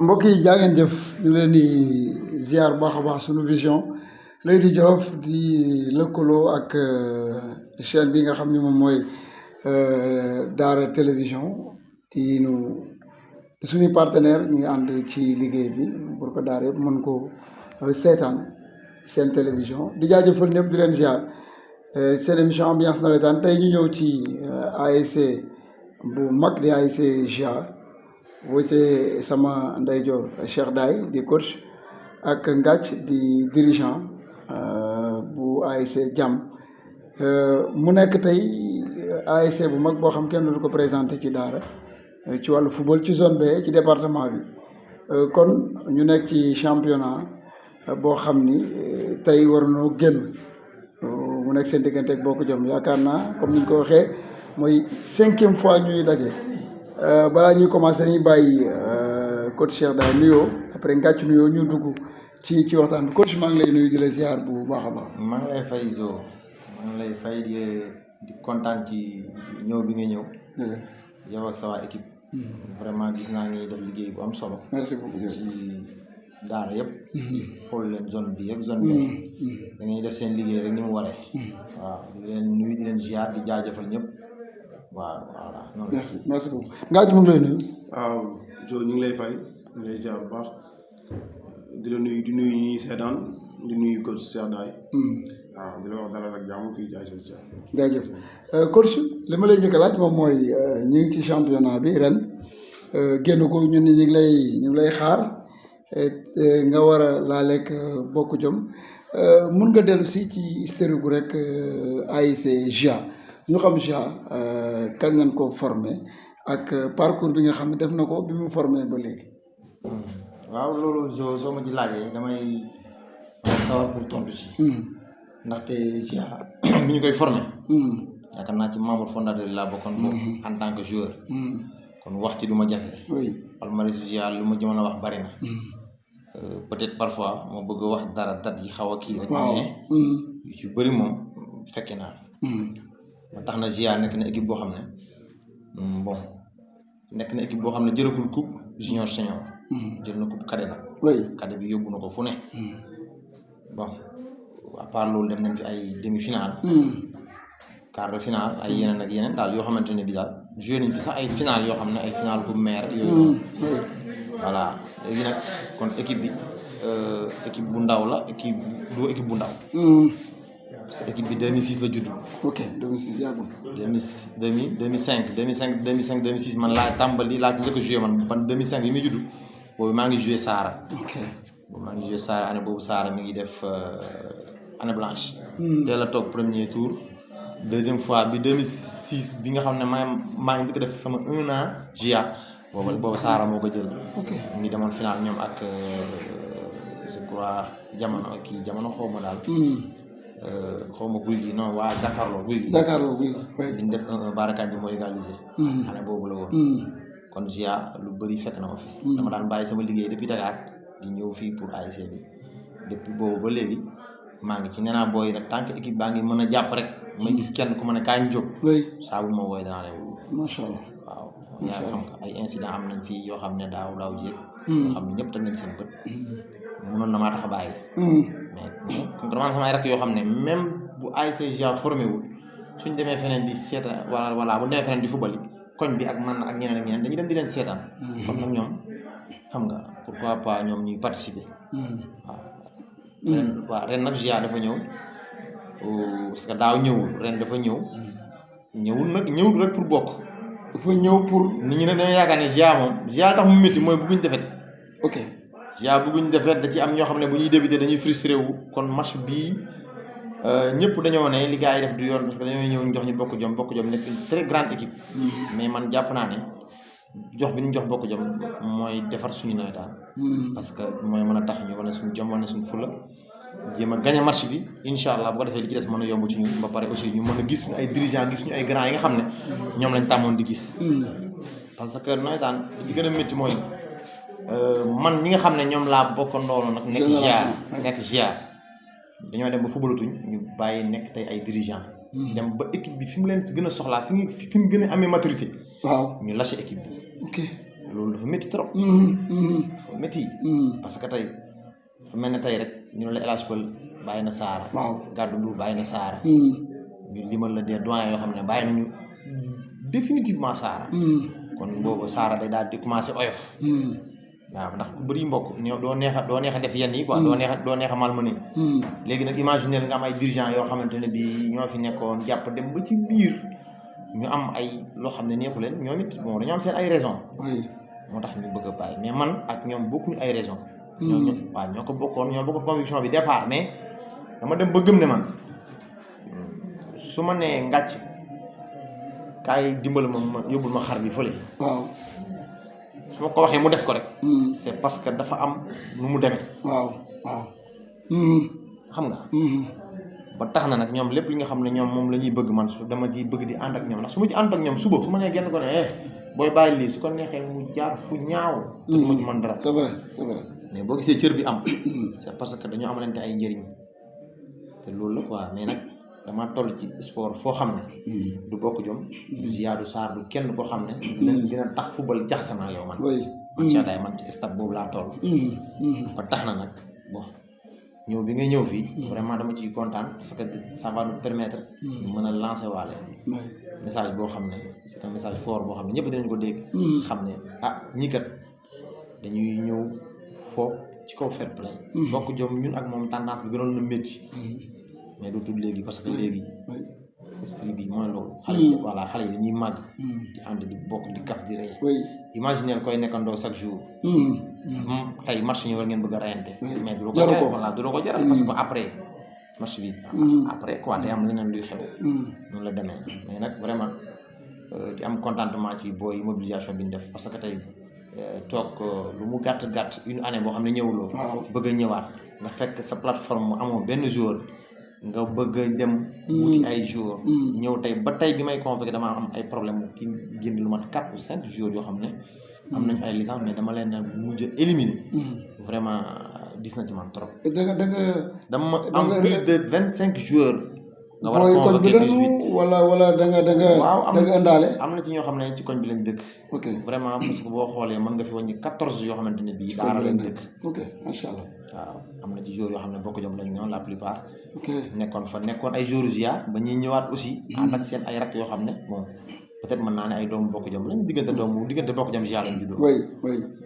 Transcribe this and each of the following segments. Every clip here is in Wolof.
mbokk yi jaa ngeen jëf ñu leen di ziar baax a baax sunu vision L'Oeil du Jolof di lëkkaloo ak chaîne bi nga xam ne moom mooy Daara télévision di nu suñuy partenaire ñu ngi ànd ci liggéey bi pour que Daara yëpp mën ko seetaan seen télévision di jaajëfal ñëpp di leen ziar seen émission ambiance navétane tey ñu ñëw ci ASC bu mag di ASC GIA woysee sama ndeyjoor Cheikh Daay di coach ak Ngathie di dirigeant bu ASC Jàmm mu nekk tey ASC bu mag boo xam kenn du ko présenté ci Daara ci wàllu football ci zone B ci département bi kon ñu nekk ci championnat boo xam ni tey war nañoo génn mu nekk seen diggante ak Bokk Jom yaakaar naa comme ni ñu ko waxee mooy 5e fois ñuy daje balaa ñuy commencé dañuy bàyyi coach Cheikh Daay nuyoo après Ngathie nuyoo ñu dugg ci waxtaan bi coach maa ngi lay nuyu di la ziar bu baax a baax. maa ngi lay fay Zo maa ngi lay fay di kontaan ci ñëw bi nga ñëw. yow ak sa waa équipe. vraiment gis naa ngi def liggéey bu am solo. merci beaucoup ci Daara yëpp. xool leen zone bi ak zone B. da ngay def seen liggéey rek ni mu waree. waaw di leen nuyu di leen ziar di jaajëfal ñëpp. waaw voilà noonu. merci beaucoup Ngathie mu ngi lay nuyu. waaw Jo ñu ngi lay fay ñu ngi lay jaar bu baax di la nuyu di nuyu ñuy seetaan di nuyu coach Cheikh Daay. waaw di la wax dalal ak jàmm fii jaajëf. jaajëf coach li ma lay njëkk a laaj moom mooy ñu ngi ci championnat bi ren génn ko ñun ñu ngi lay xaar nga war a laaleeg Bokk Jom mun nga dellu si ci historique gu rek ASC GIA. ñu xam GIA kañ ngeen ko formé ak parcours bi nga xam ne def na ko bi mu formé ba léegi. waaw loolu soo ma ci laajee damay sawar pour tontu ci. ndaxte GIA bi ñu koy formé. yaakaar naa ci membre fondateur yi laa bokkoon en tant que joueur. kon wax ci du ma jafe. oui palmarès GIA lu ma jëmoon a wax bari na. peut-être parfois moo bëgg a wax dara dat yi xaw a kii rek. waaw mais yu bëri moom fekke naa. ba tax na GIA nekk na équipe boo xam ne bon nekk na équipe boo xam ne jëlagul coupe junior senior. jël na coupe cadet nag. oui cadet bi yóbbu na ko fu ne. bon à part loolu dem nañ fi ay demi-finale. quart de finale ay yeneen ak yeneen daal yoo xamante ne bi daal joué nañ fi sax ay finale yoo xam ne ay finale coupe maire ak yooyu noonu. voilà léegi nag kon équipe bi équipe bu ndaw la équipe bu ndaw. parce que équipe bi 2006 la judd. ok 2006 yàggul. 2005 man laa tàmbali laa ci njëkk a joué man 2005 yi muy judd boobu maa ngi joué Saara. ok boobu maa ngi joué Saara année boobu Saara mi ngi def année blanche. teel a toog premier tour. deuxième fois bi 2006 bi nga xam ne maa ngi njëkk def sama 1 an GIA boobu Saara moo ko jël. ok mu ngi demoon final ñoom ak je crois jamono xaw ma daal. xaw ma guy gi non waa Jakaarloo guy gi. Jakaarloo guy gi. bi ñu def 1-1 Baarakanji moo égalisé. année boobu la woon. kon GIA lu bëri fekk na ma fi. dama daan bàyyi sama liggéey depuis Dakar di ñëw fii pour ASC bi depuis boobu ba léegi maa ngi ci nee naa booy nag tant que équipe baa ngi mën a jàpp rek. ma gis kenn ku ma ne kaay ñu jóg. oui saa bu ma wooyee danaa leen wuyu. macha allah waaw yaa ngi xam ay incident am nañ fii yoo xam ne daaw jéeg. yoo xam ne ñëpp teg nañ seen bët. mënoon na maa tax a bàyyi. mais comme vraiment sama ay rakk yoo xam ne même bu ASC GIA formé wul suñ demee feneen di seetaan voilà bu demee feneen di fubali koñ bi ak man ak ñeneen dañuy dem di leen seetaan. kon nag ñoom xam nga pourquoi pas ñoom ñuy participer. waaw ren nag GIA dafa ñëw parce que daaw ñëwul ren dafa ñëwul rek pour bokk. dafa ñëw pour. nit ñi nag dañoo yaakaar ne GIA moom GIA tax mu métti mooy bëgguñ defet. ok GIA bëgguñ defet da ci am ñoo xam ne bu ñuy débuté dañuy frustré wu kon match bii ñëpp dañoo ne li gars yi def du yoon parce que dañoo ñëw ñu jox ñu Bokk Jom nekk une très grande équipe. mais man jàpp naa ne jox bi ñu jox Bokk Jom mooy defar suñu nawetaan. parce que mooy mën a tax ñu wane suñu jom wane suñu fula jéem a gagné match bi incha allah bu ko defee li ci des mën a yomb ci ñun ba pare aussi ñu mën a gis suñu ay dirigeants gis suñu ay grands yi nga xam ne ñoom lañ tàmmoon di gis. parce que nawetaan li ci gën a métti mooy man ñi nga xam ne ñoom laa bokkandoolo nag nekk GIA dañoo dem ba fubalatuñ ñu bàyyi nekk tey ay dirigeants. dem ba équipe bi fi mu leen gën a soxlaa fi mu gën a amee maturité. waaw ñu lâché équipe bi. ok loolu dafa métti trop. dafa métti. parce que tey dafa mel ne tey rek ñu ne la El Hadj Pël bàyyi na Saara. waaw Gàddu Ndour bàyyi na Saara. ñu limal la des doyens yoo xam ne bàyyi nañu définitivement Saara. kon boobu Saara day daal di commencé oyof. waaw ndax ku bëri mbokk doo neex a def yenn yi quoi. doo neex a malmené. léegi nag imaginer nga am ay dirigeants yoo xamante ne bii ñoo fi nekkoon jàpp dem ba ci biir ñu am ay loo xam ne neexu leen ñoom it bon dañoo am seen ay raison moo tax ñu bëgg a bàyyi mais man ak ñoom bokkuñu ay raison ñoo ko bokkoon ñoo bokk conviction bi départ mais dama dem ba gëm ne man su ma nee ngàcc kaay dimbal ma yóbbul ma xar bi fële. waaw su ma ko waxee mu def ko rek. c'est parce que dafa am nu mu demee. waaw. xam nga. ba tax na nag ñoom lépp li nga xam ne ñoom moom la ñuy bëgg man su dama ciy bëgg di ànd ak ñoom ndax su ma ci ànd ak ñoom suba su ma nee genn ko ne booy bàyyi lii su ko neexee mu jaar fu ñaaw. te du ma ci mën dara. c'est vrai mais boo gisee cër bi am. c'est parce que dañoo amalante ay njëriñ te loolu la quoi mais nag dama toll ci sport foo xam ne. du bokk jom. du ziyaadu saar du kenn koo xam ne. dina tax football jax sama yow man. man caadaay man ci stade boobu laa toll. ba tax na nag bon. ñëw bi nga ñëw fii vraiment dama ciy kontaan parce que ça va nous permettre ñu mën a lancer waale message boo xam ne c'est un message fort boo xam ne ñëpp dinañ ko dégg xam ne ñii kat dañuy ñëw foo ci kaw fair play bokk jom ñun ak moom tendance bi gënoon na métti mais dootul léegi parce que léegi esprit bi mooy loolu xale yi dañuy màgg di ànd di bokk di kaf di ree imaginer koy nekkandoo chaque jour tey match ñu war ngeen bëgg a reyante mais du la ko jaral parce que après match bi après quoi day am leneen luy xew noonu la demee mais nag vraiment di am contentement ci booy mobilisation bi ñu def parce que tey toog lu mu gàtt une année boo xam ne ñëwuloo bëgg a ñëwaat nga fekk sa plateforme amoo benn jour nga bëgg a dem wuti ay jours ñëw tey ba tey bi may convoqué dama am ay problème ki génn lu mat 4 ou 5 jours yoo xam ne am nañ ay licence mais dama leen a mujj éliminer vraiment dis na ci man trop dama am plus de 25 joueurs nga war a convoqué 18 wala da nga indaale am na ci ñoo xam ne ci koñ bi lañ dëkk vraiment parce que boo xoolee mën nga fi wàññi 14 yoo xamante ne bii daara lañ dëkk macha allah waaw am na ci joueurs yoo xam ne bokk jom lañ ñëw la plupart nekkoon ay joueurs ya ba ñuy ñëwaat aussi ànd ak seen ay rakk yoo xam ne bon peut-être mën naa ne ay doomu bokk jom lañ diggante bokk jom GIA lañ juddoo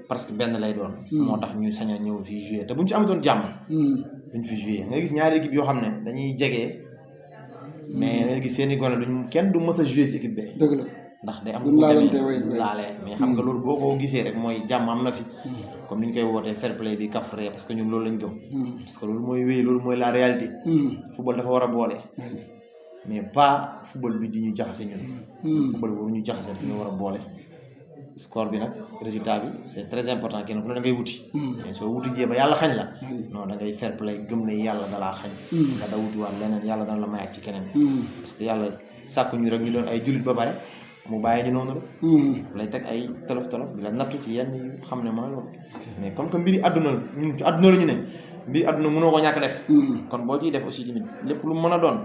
parce que benn lay doon moo tax ñu sañ a ñëw fii jouer te buñ ci amatoon jàmm duñ fi jouer nga gis ñaari équipe yoo xam ne dañuy jege mais nga gis seen i gone kenn du mës a jouer ci équipe bee dëgg la ndax day am bu demee laalee mais xam nga loolu boo ko gisee rek mooy jàmm am na fi comme ni ñu koy wootee fair play bi kafre parce que ñun loolu lañ gëm parce que loolu mooy wéy loolu mooy la réalité football dafa war a boole mais pas football bi di ñu jaxase ñun football boobu ñu jaxase fi ñu war a boole score bi nag résultat bi c'est très important kenn ku ne da ngay wuti mais soo wuti jee ba yàlla xañ la non da ngay fair play gëm ne yàlla dalaa xañ nga da wuti waat leneen yàlla dana la mayaat ci keneen parce que yàlla sàkku ñu rek ñu doon ay jullit ba pare mu bàyyi ñu noonu rek lay teg ay tolof di la nattu ci yenn yu xam ne mooy loolu mais comme que mbiri àdduna la ñun ci àdduna la ñu ne mbiri àdduna mënoo ko ñàkk def kon boo ciy def aussi tamit lépp lu mën a doon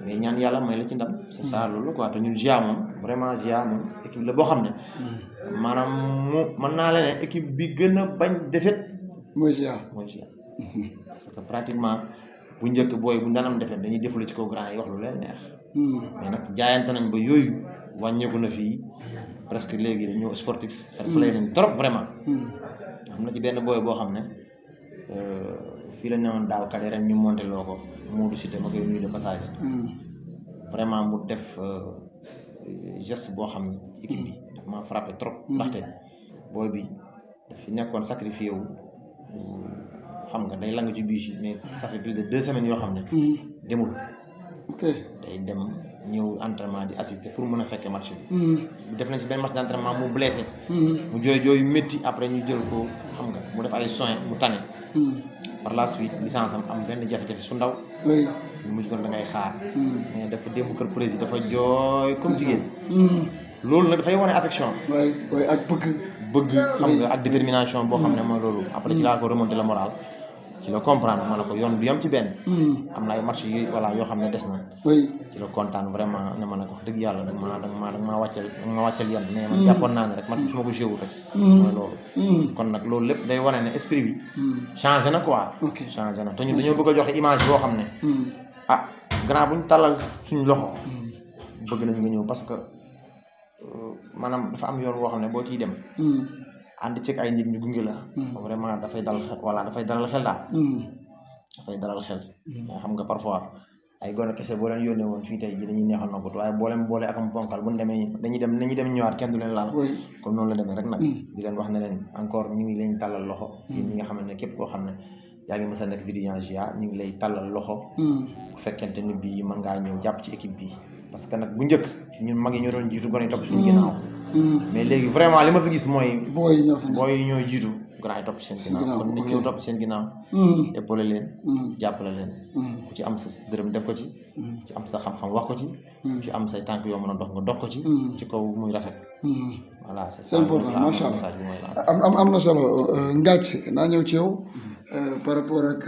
ngay ñaan yàlla may la ci ndam c'est ça loolu quoi te ñun GIA moom vraiment GIA moom équipe la boo xam ne maanaam mu mën naa la ne équipe bi gën a bañ defet mooy GIA parce que pratiquement bu njëkk booy bu ndanam defet dañuy defulu ci kaw grand yi wax lu leen neex mais nag jaayante nañ ba yooyu wàññeeku na fii presque léegi dañoo sportif fair play nañ trop vraiment am na ci benn booy boo xam ne fii la newoon daaw kale ren ñu monté loo ko Modou Cité ma koy nuyu de passage vraiment mu def geste boo xam ne ci équipe bi daf ma frappé trop ndaxte booy bi daf fi nekkoon sacrifié wu xam nga day lang ci biis yi mais ça fait plus de 2 semaines yoo xam ne demul day dem ñëw entraînement di assister pour mën a fekkee match bi def nañ ci benn match d'entraînement mu blessé mu jooy métti après ñu jël ko xam nga mu def ay soins mu tane par la suite licence am benn jafe-jafe su ndaw ñu mujj kon da ngay xaar mais dafa démb kër président dafa jooy comme jigéen loolu nag dafay wane affection ak bëgg xam nga ak détermination boo xam ne mooy loolu après ci laa ko remonté le moral ci la comprendre ma ne ko yoon du yam ci benn. am na ay match yu voilà yoo xam ne des na. oui ci la kontaan vraiment ne ma ne ko wax dëgg yàlla da nga maa wàccal yan mais man jàppoon naa ne rek match bi su ma ko joué wul rek. mooy loolu. kon nag loolu lépp day wane ne esprit bi. changé na quoi. changé na te ñun dañoo bëgg a joxe image boo xam ne. ah grand bu ñu tàllal suñ loxo. bëgg nañ nga ñëw parce que maanaam dafa am yoon boo xam ne boo ciy dem. ànd ceeg ay nit ñu gunge la. vraiment dafay dalal xel voilà dafay dalal xel daal. dafay dalal xel. mais xam nga parfois ay gone kese boo leen yónnee woon fii tey jii dañuy neexal na ko waaye boo leen boole ak am ponkal bu ñu demee dañuy dem ñëwaat kenn du leen laal. comme noonu la demee rek nag. di leen wax ne leen encore ñu ngi leen tàllal loxo. ñi nga xam ne képp koo xam ne yaa ngi mës a nekk dirigeant GIA ñu ngi lay tàllal loxo. bu fekkente ni bii mën ngaa ñëw jàpp ci équipe bi parce que nag bu njëkk ñun mag yi ñoo doon jiitu gone yi topp suñu ginnaaw. mais léegi vraiment li ma fi gis mooy. booy yi ñooy jiitu grand yi topp seen ginnaaw kon nit ñëw topp seen ginnaaw. épaulé leen. jàppale leen. ku ci am sa dërëm def ko ci. ku ci am sa xam-xam wax ko ci. ku ci am say tànk yoo mën a dox nga dox ko ci. ci kaw muy rafet. voilà c'est important macha allah message bi mooy lancé. am na solo Ngathie naa ñëw ci yow par rapport ak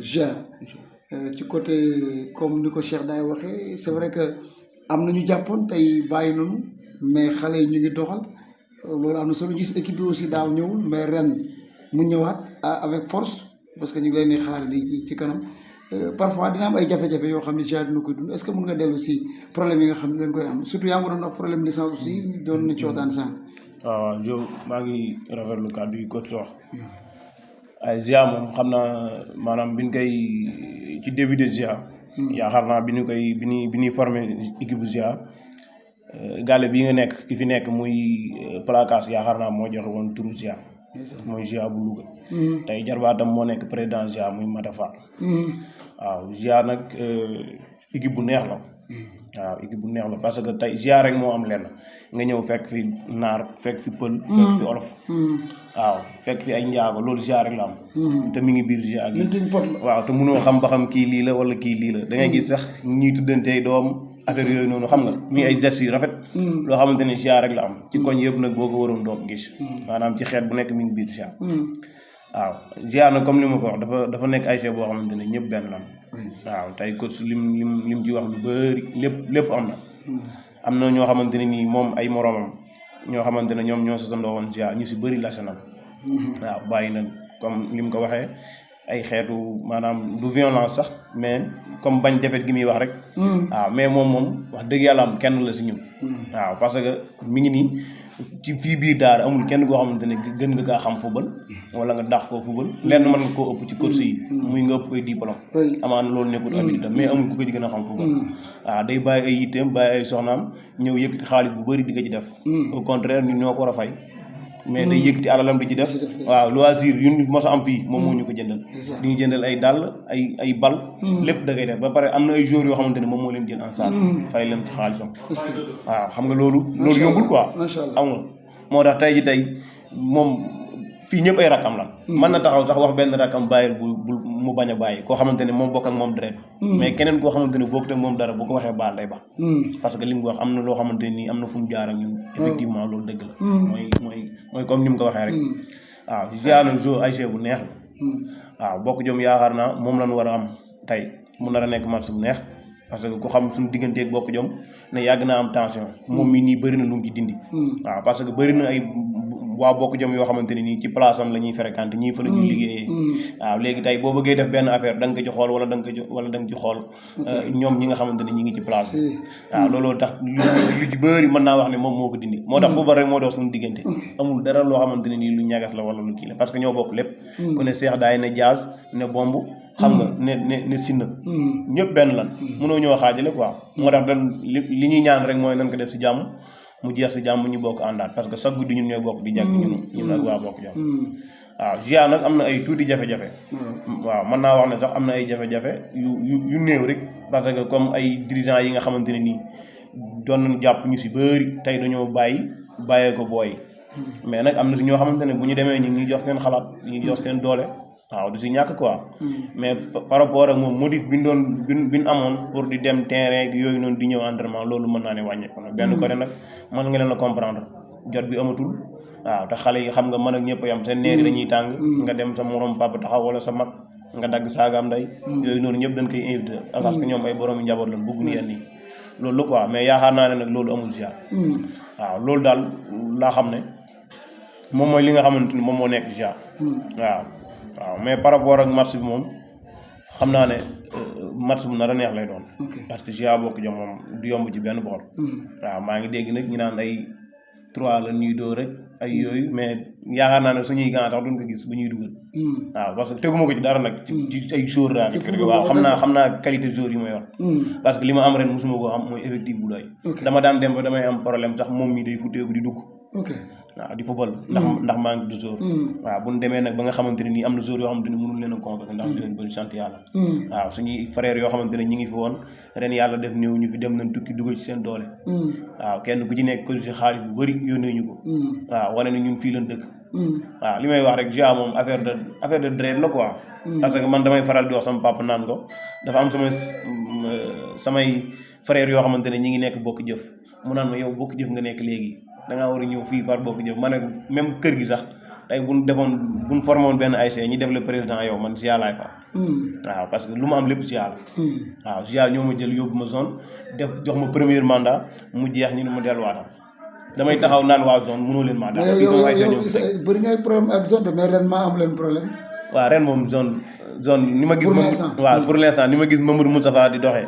GIA ci côté comme ni ko Cheikh Daay waxee c'est vrai que am na ñu jàppoon tey bàyyi nañu mais xale yi ñu ngi doxal loolu am na solo gis équipe bi aussi daaw ñëwul mais ren mu ñëwaat avec force parce que ñu ngi leen di xaar di ci kanam parfois dina am ay jafe-jafe yoo xam ne GIA dina koy dund est-ce que mën nga dellu si problème yi nga xam ne dañ koy am surtout yaa ngi doon wax problème licence aussi doon na ci waxtaan sànq. waaw Jo maa ngi rafetlu kàddu yi coach wax ay GIA moom xam naa maanaam biñ koy ci début de GIA. yaakaar naa bi ñuy formé équipe bu GIA gàlle bii nga nekk ki fi nekk muy placage yaakaar naa moo joxe woon turu GIA. mooy GIA bu Louga. tey jarbaatam moo nekk président GIA muy Matafa. waaw GIA nag équipe bu neex la. waaw équipe bu neex la parce que tey GIA rek moo am lenn nga ñëw fekk fi naar fekk fi pël. fekk fi olof. waaw fekk fi ay njaago loolu GIA rek la am. te mi ngi biir GIA gi. waaw te mënoo xam ba xam kii lii la wala kii lii la da ngay gis sax ñuy tuddantey doom affaire yooyu noonu xam nga muy ay gestes yu rafet. loo xamante ne GIA rek la am. ci koñ yëpp nag boo ko waroon doo ko gis. maanaam ci xeet bu nekk mi ngi biir GIA. waaw GIA nag comme li ma ko wax dafa nekk ay boo xamante ne ñëpp benn lan waaw tey coach lim ci wax lu bëri lépp am na. am na ñoo xamante ne nii moom ay moromam ñoo xamante ne ñoom ñoo sosandoo woon GIA ñu si bëri lase nan waaw bàyyi na comme li mu ko waxee ay xeetu maanaam du violence sax mais comme bañ defet gi muy wax rek. waaw mais moom wax dëgg yàlla am kenn la si ñun. waaw parce que mi ngi nii ci fii biir daara amul kenn koo xamante ne gën nga kaa xam football wala nga dàq koo football lenn mën nga koo ëpp ci coach yi muy nga ëpp koy diplôme amaan loolu nekkul habilité mais amul ku ko ci gën a xam football waaw day bàyyi ay yitteem bàyyi ay soxnaam ñëw yëkkati xaalis bu bëri di ko ci def au contraire ñun ñoo ko war a fay mais day yëkkati alalam di ci def waaw loisir yu ñu mos a am fii moom moo ñu ko jëndal di ñu jëndal ay dàll ay bal lépp da koy def ba pare am na ay joueurs yoo xamante ne moom moo leen jël en charge fay leen ci xaalisam waaw xam nga loolu yombul quoi xam nga moo tax tey ji tey moom fii ñëpp ay rakkam lan mën na taxaw sax wax benn rakkam bàyyil bu mu bañ a bàyyi koo xamante ne moom bokk ak moom deret mais keneen koo xamante ne bokk ak moom dara bu ko waxee baal day baax parce que li mu wax am na loo xamante ne nii am na fu mu jaar ak ñun effectivement loolu dëgg la mooy comme ni mu ko waxee rek waaw GIA nag ay bu neex la waaw bokk jom yaakaar naa moom lañu war a am tey mu nar a nekk match bu neex parce que ku xam suñu digganteeg bokk jom ne yàgg naa am tension moom mii nii bëri na lu mu ci dindi waaw parce que bëri na ay waa bokk jom yoo xamante ne nii ci place am la ñuy fréquenté ñii fa la ñuy liggéeyee waaw léegi tey boo bëggee def benn affaire da nga ko ci xool wala da nga ci xool ñoom ñi nga xamante ne ñi ngi ci place bi waaw looloo tax lu ci bëri mën naa wax ne moom moo ko dindi moo tax football rek moo dox suñu diggante amul dara loo xamante ne nii lu ñagas la wala lu kii la parce que ñoo bokk lépp ku ne Cheikh Daay ne Diaz ne Bomb xam nga ne Sinna ñëpp benn lan mënoo ñoo xaajale quoi moo tax dañ li ñuy ñaan rek mooy nañ ko def si jàmm mu jeex si jàmm ñu bokk àndaat parce que chaque guddi ñun ñooy bokk di jàkk ñun ak waa bokk jàmm waaw GIA nag am na ay tuuti jafe-jafe waaw mën naa wax ne sax am na ay jafe-jafe yu néew rek parce que comme ay dirigeants yi nga xamante ne nii doon nañ jàpp ñu si bëri tey dañoo bàyyee ko booy mais nag am na si ñoo xamante ne bu ñu demee ñi ngi jox seen xalaat ñi jox seen doole waaw du si ñàkk quoi mais par rapport ak moom motif bi ñu amoon pour di dem terrain yooyu noonu di ñëw entraînement loolu mën naa ne wàññeeku na benn côté nag mën nga leen a comprendre jot bi amatul waaw te xale yi xam nga mën ak ñëpp yam seen neer yi dañuy tàng nga dem sa morom papa taxaw wala sa mag nga dagg saagaam nday yooyu noonu ñëpp dañ koy invité parce que ñoom ay borom njaboot lañ bëgg ni yenn yi loolu la quoi mais yaakaar naa ne nag loolu amul ziar waaw loolu daal laa xam ne moom mooy li nga xamante ni moom moo nekk ziar waaw mais par rapport ak match bi moom xam naa ne match bu nar a neex lay doon parce que ziar bokk jom moom du yomb ci benn boor waaw maa ngi dégg nag ñu naan ay 3 la ñuy dóor rek ay yooyu mais yaakaar naa ne suñuy gants tax duñ ko gis bu ñuy dugal waaw parce que teguma ko ci dara nag ci ay joueur daal waaw xam naa qualité joueur yi ma yor parce que li ma am ren mosuma koo am mooy effectif bu doy dama daan dem ba damay am problème sax moom mi day futteeku di dugg waaw di football ndax maa ngi du joueur waaw bu ñu demee nag ba nga xamante ne nii am na joueur yoo xamante ne mënul leen a convaincre ndax joueur yu bëri sant yàlla waaw suñuy frères yoo xamante ne ñi ngi fi woon ren yàlla def néew ñu fi dem nañ tukki dugg ci seen doole waaw kenn ku ci nekk ko ci xaalis bu bëri yónnee ñu ko waaw wane ne ñun fii lañ dëkk waaw li may wax rek GIA moom affaire de dread la quoi parce que man damay faral di wax sama papa naan ko dafa am samay frères yoo xamante ne ñi ngi nekk bokk jëf mu naan ma yow bokk jëf nga nekk léegi da ngaa war a ñëw fii par bokk jëf ma ne même kër gi sax tey buñ formé woon benn ASC ñi def le président yow man GIA laay fa waaw parce que lu ma am lépp GIA la waaw GIA ñoo ma jël yóbbu ma zone def jox ma premier mandat mu jeex ñu ne ma delluwaatam damay taxaw naan waa zone mënoo leen maa daal yow bëri ngay problème ak zone de mais ren maa am leen problème waaw ren moom zone ni ma gis waaw pour l'instant ni ma gis Mamadou Moustapha di doxee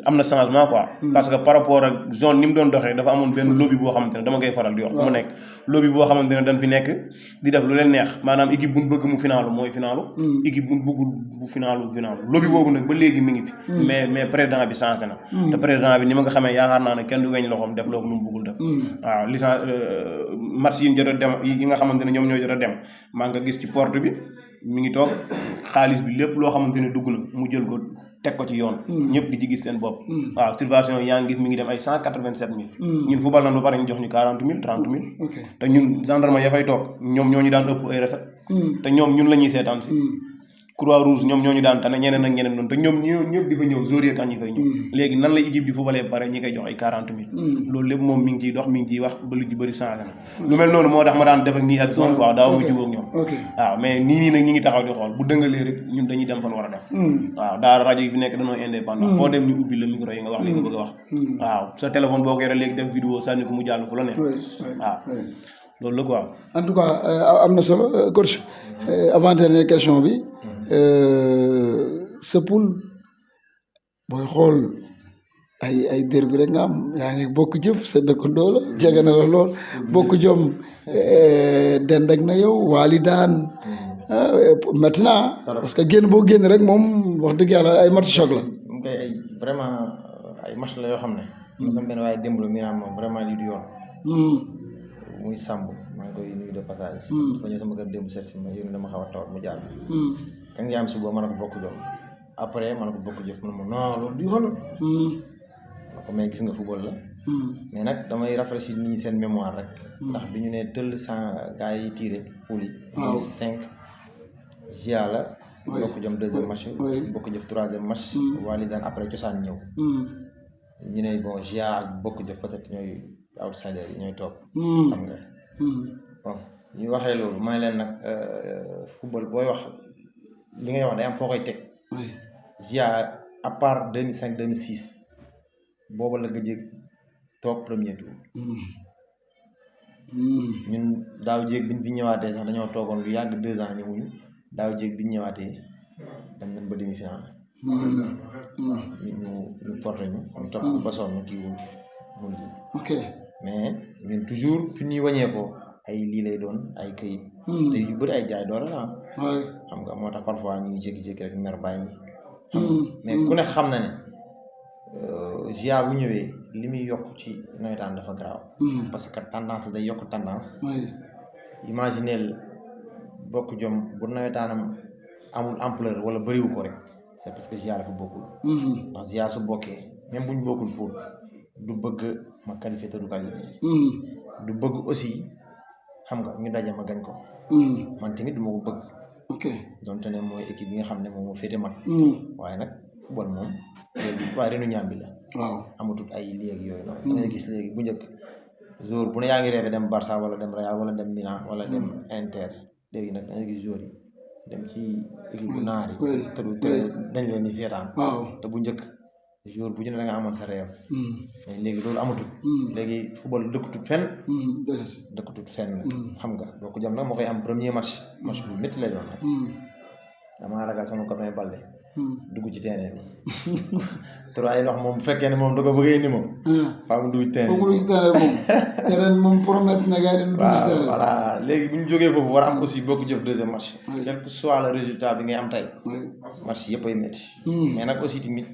am na changement quoi parce que par rapport ak zone ni mu doon doxee dafa amoon benn lobby boo xamante ne dama koy faral di wax fu mu nekk lobby boo xamante ne dañ fi nekk di def lu leen neex maanaam équipe buñ bëgg mu finaalu mooy finaalu équipe buñ bëggul bu finaalu lobby boobu nag ba léegi mi ngi fi mais président bi changé na te président bi ni ma nga xamee yaakaar naa ne kenn du weñ loxoom def loo ko lu mu bëggul def waaw licence match yi ñu jot a dem yi nga xamante ne ñoom ñoo jot a dem maa nga gis ci porte bi mi ngi toog xaalis bi lépp loo xamante ne dugg na mu jël ko teg ko ci yoon ñëpp di ci gis seen bopp waaw subvention yaa ngi gis mi ngi dem ay 187 000 ñun football nan ba pare ñu jox ñu 40 000 30 000 te ñun gendarme ya fay toog ñoom ñoo ñu daan ëpp ay recette te ñoom ñun la ñuy seetaan si Croix Rouge ñoom ñoo ñu daan tane ñeneen ak ñeneen noonu te ñoom ñëpp di fa ñëw joueurs yi tax ñu fay ñëw léegi nan la équipe di footballee ba pare ñi koy jox ay 40 000 loolu lépp moom mi ngi ciy dox mi ngi ciy wax ba lu ci bëri changé na lu mel noonu moo tax ma daan def ak nii ak zone quoi daaw ma jubóog ñoom waaw mais nii nag ñi ngi taxaw di xool bu dëngalee rek ñun dañuy dem fan war a dem waaw daal rajo yi fi nekk dañoo indépendant foo dem ñu ubbi la micro yi nga wax li nga bëgg a wax waaw sa téléphone boo ko yore léegi def vidéo sànni ko mu jàll fu la ne waaw loolu la quoi en tout cas am na solo coach avant dernière question bi sa poule booy xool ay derby rek nga am yaa ngi bokk jëf sa dëkkandoo la jege na la lool bokk jom dend ak na yow waali daan maintenant parce que génn boo génn rek moom wax dëgg yàlla ay match choc la mu koy ay vraiment ay match la yoo xam ne ma sama benn waaye démb la mi naan moom vraiment lii du yoon muy sàmb maa ngi koy nuyu de passage dafa ñëw sama kër démb seet si ma yéen dama xaw a tawat mu jaar kan nga am suba mën a ko bokk jom après mën a ko bokk jëf man ma non loolu du yoon ma ko mais gis nga football la mais nag damay rafraîchir nit ñi seen mémoire rek ndax bi ñu ne tëll sans gars yi tiré poule yi 5 GIA la bokk jom deuxième match bokk jëf troisième match wali daan après cosaan ñëw ñu ne bon GIA ak bokk jëf peut-être ñooy outsider yi ñooy toog xam nga bon ñu waxee loolu maa ngi leen nag football booy wax li ngay wax day am foo koy teg GIA à part 2005 2006 booba la gëj toog premier tour ñun daaw jéeg bi ñu fi ñëwaatee sax dañoo toogoon lu yàgg 2 ans ñëwuñu daaw jéeg bi ñu ñëwaatee dem nañ ba demi-finale ñu porté ñu topp ba sonn kiiwul mu lii mais ñun toujours fi ñuy wàññeekoo ay lii lay doon ay këyit te yu bëri ay jaay doole la xam nga moo tax parfois ñuy jékki-jékki rek mer bàyyi mais ku ne xam na ne GIA bu ñëwee li muy yokk ci nawetaan dafa garaaw parce que tendance la day yokk tendance imagineel bokk jom bu nawetaanam amul ampleur wala bëriwu ko rek c'est parce que GIA dafa bokkul ndax GIA su bokkee même bu ñu bokkul pour du bëgg ma qualifié te du qualifié du bëgg aussi xam nga ñu daje ma gañ ko man tamit du ma ko bëgg donte ne mooy équipe bi nga xam ne moom moo féete mag waaye nag football moom léegi waaye renu ñaam bi la waaw amatut ay lii ak yooyu noonu da ngay gis léegi bu njëkk jour bu ne yaa ngi rêvé dem Barça wala dem Real wala dem Milan wala dem Inter léegi nag da ngay gis joueurs yi dem ci équipe bu naar yi te dañ leen di seetaan te bu njëkk jour bu ñu ne da nga amoon sa rêve mais léegi loolu amatul léegi football dëkkatut fenn xam nga boo ko jëm nag moo koy am premier match bu métti lay doon nag damaa ragal sama copain Balde dugg ci terrain bi trois yi ndox moom bu fekkee ne moom da ko bëgg a indi moom faa mu dugg ci terrain moom terrain moom promettre na gars yi dugg ci terrain voilà léegi bu ñu jógee foofu war a am aussi boo ko jëf deuxième match quel que soit le résultat bi ngay am tey match yëpp ay métti mais nag aussi tamit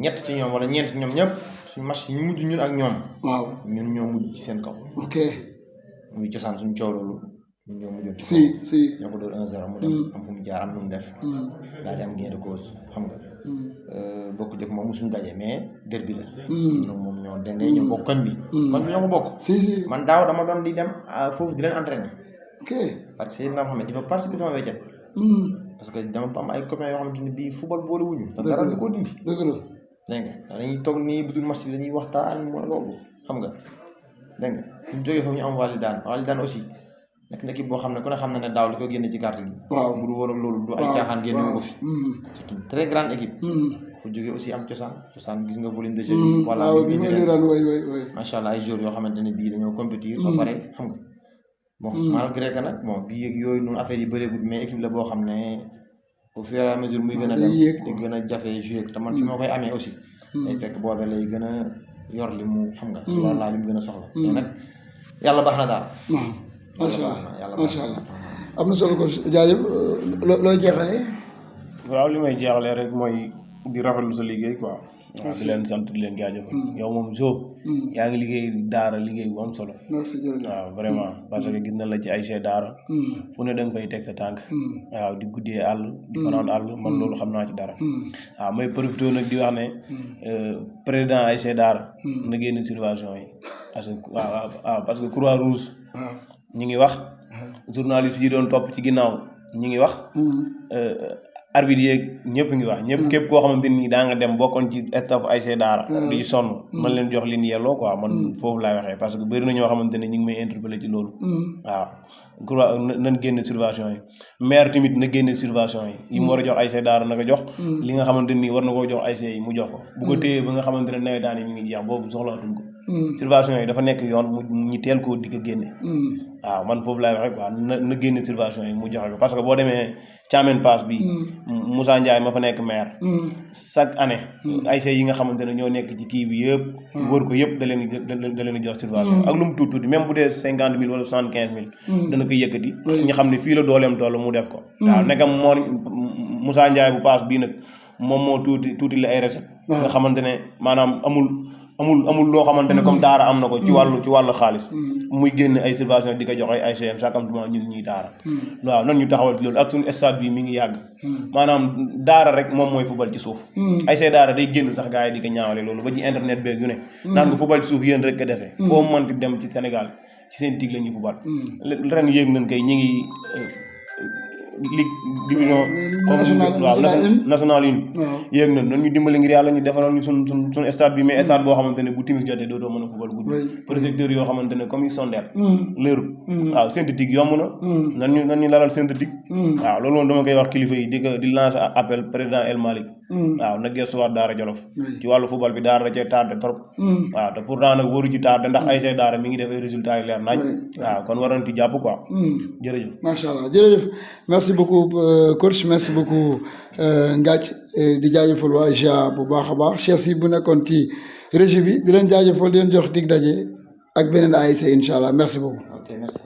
ñett ci ñoom wala ñeent ci ñoom ñëpp suñu match ñu mujj ñun ak ñoom ñun ñoo mujj ci seen kaw muy cosaan suñu coow loolu ñun ñoo mujjoon ci kaw ñoo ko dóor 1-0 mu dem am fu mu jaar am nu mu def daal di am gain de cause xam nga bokk jëf moom musuñu daje mais derby la ñoom moom ñoo dendee ñoo bokk koñ bi ñoo ko bokk man daaw dama doon di dem foofu di leen entraîner parce que nga xam ne dafa participer sama weccet parce que dama am ay copains yoo xamante ni bii football boole wuñu te dara di ko dindi dëgg la dégg nga dañuy toog nii bu dul match bi dañuy waxtaan mooy loolu xam nga dégg nga ñu jógee foofu ñu am Walidaan aussi nekk na équipe boo xam ne ku ne xam na ne daaw li ko génne ci carte gi bu du woon ak loolu du ay caaxaan génne ko fi c'est une très grande équipe fu jógee aussi am cosaan gis nga volume de jeu voilà macha allah ay joueurs yoo xamante ne bii dañoo compétir ba pare xam nga bon malgré que nag bon bii yeeg yooyu noonu affaire yi bëreegul mais équipe la boo xam ne au fur et à mesure muy gën a dem di gën a jafe jouer te man fi ma koy amee aussi day fekk boobee lay gën a yor li mu xam nga loolu laa li mu gën a soxla mais nag yàlla baax na daal macha allah am na solo ko jaajëf looy jeexalee waaw li may jeexalee rek mooy di rafetlu sa liggéey quoi waaw di leen sant di leen jaajëfal yow moom yaa ngi liggéey daara liggéey bu am solo waaw vraiment parce que gis na la ci ay chef daara fu ne da nga fay teg sa tànk waaw di guddee àll di fanaan àll man loolu xam naa ci dara waaw may profité nag di wax ne président ay chef daara na génn situation yi parce que Croix Rouge ñi ngi wax journaliste yi doon topp ci ginnaaw ñi ngi wax arbitre yeeg ñëpp ngi wax ñëpp képp koo xamante ni daa nga dem bokkoon ci staff ay daara di ci sonn man leen jox leen yelloo quoi man foofu laay waxee parce que bëri na ñoo xamante ne ñu ngi may interpellé ci loolu waaw croix nañ génn subvention yi maire tamit na génn subvention yi mu war a jox ay daara na ko jox li nga xamante nii war na koo jox ay yi mu jox ko bu ko téyee ba nga xamante ne nawetaan yi mi ngi jeex boobu soxlaatuñ ko subvention yi dafa nekk yoon mu ñu teel koo di ko génne waaw man foofu laay waxee quoi na génne subvention yi mu joxe ko parce que boo demee Thiamène Pass bi Moussa Ndiaye ma fa nekk maire chaque année ay yi nga xamante ne ñoo nekk ci kii bi yëpp wër ko yëpp da leen di jox subvention ak lu mu tuuti même bu dee 50 000 wala 75 000 dana ko yëkkati ñu xam ne fii la dooleem toll mu def ko waaw nekkam moo Moussa Ndiaye bu Pass bii nag moom moo tuuti la ay recette nga xamante ne maanaam amul loo xamante ne comme daara am na ko ci wàllu xaalis muy génn ay subvention di ko jox ay ASM sakamtement ñun ñuy daara waaw nan ñu taxawal ci loolu ak suñu stade bi mi ngi yàgg maanaam daara rek moom mooy football ci suuf ay daara day génn sax gars yi di ko ñaawale loolu ba ci internet beeg yu ne naan ko football ci suuf yéen rek ko defee foo mënti dem ci Sénégal ci seen tig la ñuy football ren yéeg nañ kay ñi ngi ligue division nationale une yéeg na ñu dimbali ngir yàlla ñu defaral ñu suñ stade bi mais stade boo xamante ne bu timis jotee dootoo mën a football guddi projecteur yoo xamante ne comme yu sondeel leeru waaw synthétique yomb na nan ñu lalal synthétique waaw loolu moom dama koy wax kilifa yi di lancer appel président El Malick waaw na gestuwaat daara Jolof ci wàllu football bi daara da cee tardé trop waaw te pourtant nag waru ci tardé ndax ay daara mi ngi def ay résultats yu leer naaj waaw kon war nañ ci jàpp quoi jërëjëf macha allah jërëjëf merci beaucoup coach merci beaucoup Ngathie di jaajëfal waa GIA bu baax a baax Cheikh Sy bu nekkoon ci régie bi di leen jaajëfal di leen jox dig daje ak beneen ASC incha allah merci beaucoup. Ok merci.